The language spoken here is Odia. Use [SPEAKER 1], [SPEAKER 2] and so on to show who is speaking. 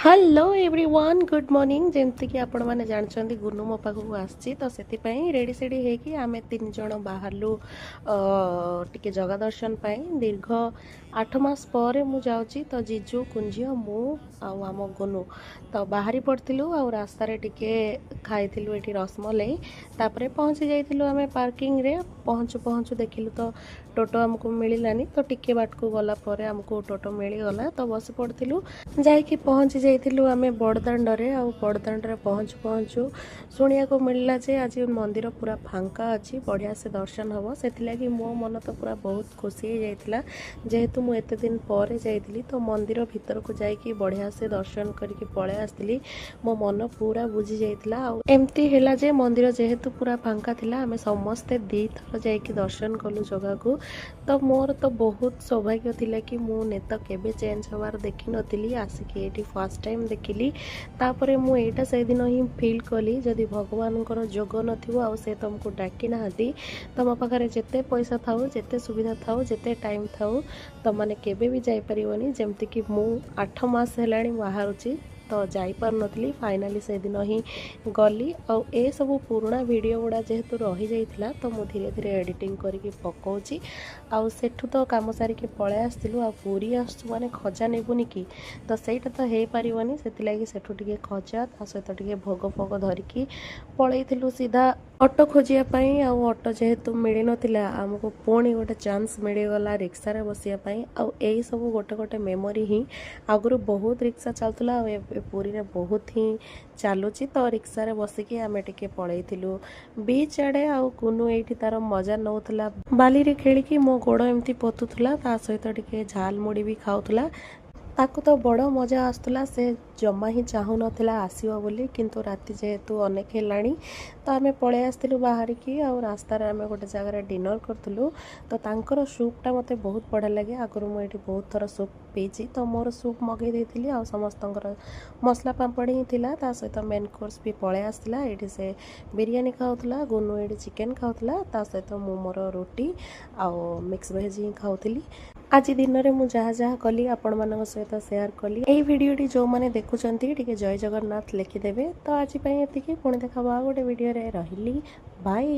[SPEAKER 1] Hello everyone, good morning. ଯେମିତିକି ଆପଣମାନେ ଜାଣିଛନ୍ତି, ଗୁନୁ ମୋ ପାଖକୁ ଆସିଛି। ତ ସେଥିପାଇଁ ରେଡ଼ି ସେଡ଼ି ହେଇକି ଆମେ ତିନି ଜଣ ବାହାରିଲୁ ଟିକେ ଜଗା ଦର୍ଶନ ପାଇଁ। ଦୀର୍ଘ 8 ମାସ ପରେ ମୁଁ ଯାଉଛି। ତ ଜିଜୁ, କୁଞ୍ଜିଅ, ମୁଁ ଆଉ ଆମ ଗୁନୁ ତ ବାହାରି ପଡ଼ିଥିଲୁ। ଆଉ ରାସ୍ତାରେ ଟିକେ ଖାଇଥିଲୁ ଏଠି ରସମଲେଇ। ତାପରେ ପହଞ୍ଚି ଯାଇଥିଲୁ ଆମେ ପାର୍କିଂରେ। ପହଞ୍ଚୁ ପହଞ୍ଚୁ ଦେଖିଲୁ ତ ଟୋଟୋ ଆମକୁ ମିଳିଲାନି। ତ ଟିକେ ବାଟକୁ ଗଲା ପରେ ଆମକୁ ଟୋଟୋ ମିଳିଗଲା, ତ ବସି ପଡ଼ିଥିଲୁ। ଯାଇକି ପହଞ୍ଚି ଯାଇଥିଲୁ ଆମେ ବଡ଼ଦାଣ୍ଡରେ। ଆଉ ବଡ଼ଦାଣ୍ଡରେ ପହଞ୍ଚୁ ପହଞ୍ଚୁ ଶୁଣିବାକୁ ମିଳିଲା ଯେ ଆଜି ମନ୍ଦିର ପୁରା ଫାଙ୍କା ଅଛି, ବଢ଼ିଆ ସେ ଦର୍ଶନ ହେବ। ସେଥିଲାଗି ମୋ ମନ ତ ପୁରା ବହୁତ ଖୁସି ହେଇଯାଇଥିଲା। ଯେହେତୁ ମୁଁ ଏତେ ଦିନ ପରେ ଯାଇଥିଲି, ତ ମନ୍ଦିର ଭିତରକୁ ଯାଇକି ବଢ଼ିଆ ସେ ଦର୍ଶନ କରିକି ପଳେଇ ଆସିଥିଲି। ମୋ ମନ ପୁରା ବୁଝି ଯାଇଥିଲା। ଆଉ ଏମିତି ହେଲା ଯେ ମନ୍ଦିର ଯେହେତୁ ପୁରା ଫାଙ୍କା ଥିଲା, ଆମେ ସମସ୍ତେ ଦୁଇଥର ଯାଇକି ଦର୍ଶନ କଲୁ ଜଗାକୁ। ତ ମୋର ତ ବହୁତ ସୌଭାଗ୍ୟ ଥିଲା କି ମୁଁ ନେତ କେବେ ଚେଞ୍ଜ ହେବାର ଦେଖିନଥିଲି, ଆସିକି ଏଇଠି ଫାର୍ଷ୍ଟ ଟାଇମ୍ ଦେଖିଲି। ତାପରେ ମୁଁ ଏଇଟା ସେଇଦିନ ହିଁ ଫିଲ୍ କଲି, ଯଦି ଭଗବାନଙ୍କର ଯୋଗ ନଥିବ ଆଉ ସେ ତୁମକୁ ଡାକି ନାହାନ୍ତି, ତୁମ ପାଖରେ ଯେତେ ପଇସା ଥାଉ, ଯେତେ ସୁବିଧା ଥାଉ, ଯେତେ ଟାଇମ୍ ଥାଉ, ତୁମମାନେ କେବେ ବି ଯାଇପାରିବନି। ଯେମିତିକି ମୁଁ 8 ମାସ ହେଲାଣି ବାହାରୁଛି ତ ଯାଇପାରୁନଥିଲି, ଫାଇନାଲି ସେଦିନ ହିଁ ଗଲି। ଆଉ ଏସବୁ ପୁରୁଣା ଭିଡ଼ିଓ ଗୁଡ଼ା ଯେହେତୁ ରହିଯାଇଥିଲା, ତ ମୁଁ ଧୀରେ ଧୀରେ ଏଡ଼ିଟିଂ କରିକି ପକାଉଛି। ଆଉ ସେଠୁ ତ କାମ ସାରିକି ପଳେଇ ଆସିଥିଲୁ। ଆଉ ପୁରୀ ଆସୁଛୁ ମାନେ ଖଜା ନେବୁନି କି? ତ ସେଇଟା ତ ହେଇପାରିବନି। ସେଥିଲାଗି ସେଠୁ ଟିକେ ଖଜା, ତା ସହିତ ଟିକେ ଭୋଗ ଫୋଗ ଧରିକି ପଳେଇଥିଲୁ ସିଧା ଅଟୋ ଖୋଜିବା ପାଇଁ। ଆଉ ଅଟୋ ଯେହେତୁ ମିଳିନଥିଲା, ଆମକୁ ପୁଣି ଗୋଟେ ଚାନ୍ସ ମିଳିଗଲା ରିକ୍ସାରେ ବସିବା ପାଇଁ। ଆଉ ଏଇସବୁ ଗୋଟେ ଗୋଟେ ମେମୋରି ହିଁ। ଆଗରୁ ବହୁତ ରିକ୍ସା ଚାଲୁଥିଲା ଆଉ ଏବେ ପୁରୀରେ ବହୁତ ହିଁ ଚାଲୁଛି। ତ ରିକ୍ସାରେ ବସିକି ଆମେ ଟିକେ ପଳେଇଥିଲୁ ବିଚ୍ ଆଡ଼େ। ଆଉ କୁନୁ ଏଇଠି ତାର ମଜା ନେଉଥିଲା, ବାଲିରେ ଖେଳିକି ମୋ ଗୋଡ଼ ଏମିତି ପୋତୁଥିଲା, ତା ସହିତ ଟିକେ ଝାଲ ମୁଢ଼ି ବି ଖାଉଥିଲା। ତାକୁ ତ ବଡ଼ ମଜା ଆସୁଥିଲା। ସେ ଜମା ହିଁ ଚାହୁଁନଥିଲା ଆସିବ ବୋଲି। କିନ୍ତୁ ରାତି ଯେହେତୁ ଅନେକ ହେଲାଣି, ତ ଆମେ ପଳେଇ ଆସିଥିଲୁ ବାହାରିକି। ଆଉ ରାସ୍ତାରେ ଆମେ ଗୋଟେ ଜାଗାରେ ଡିନର୍ କରିଥିଲୁ। ତ ତାଙ୍କର ସୁପ୍ଟା ମୋତେ ବହୁତ ବଢ଼ିଆ ଲାଗେ। ଆଗରୁ ମୁଁ ଏଇଠି ବହୁତ ଥର ସୁପ୍ ପିଇଛି। ତ ମୋର ସୁପ୍ ମଗେଇ ଦେଇଥିଲି ଆଉ ସମସ୍ତଙ୍କର ମସଲା ପାମ୍ପଡ଼ ହିଁ ଥିଲା। ତା ସହିତ ମେନ୍ କୋର୍ସ ବି ପଳେଇ ଆସିଥିଲା। ଏଇଠି ସେ ବିରିୟାନୀ ଖାଉଥିଲା, ଗୁନୁ ଏଇଠି ଚିକେନ୍ ଖାଉଥିଲା, ତା ସହିତ ମୁଁ ମୋର ରୁଟି ଆଉ ମିକ୍ସ ଭେଜ୍ ହିଁ ଖାଉଥିଲି। ଆଜି ଦିନରେ ମୁଁ ଯାହା ଯାହା କଲି, ଆପଣମାନଙ୍କ ସହିତ ସେୟାର କଲି। ଏଇ ଭିଡ଼ିଓଟି ଯେଉଁମାନେ ଦେଖୁଛନ୍ତି, ଟିକେ ଜୟ ଜଗନ୍ନାଥ ଲେଖିଦେବେ। ତ ଆଜି ପାଇଁ ଏତିକି। ପୁଣି ଦେଖା ଆଉ ଗୋଟେ ଭିଡ଼ିଓରେ। ରହିଲି, ବାଇ।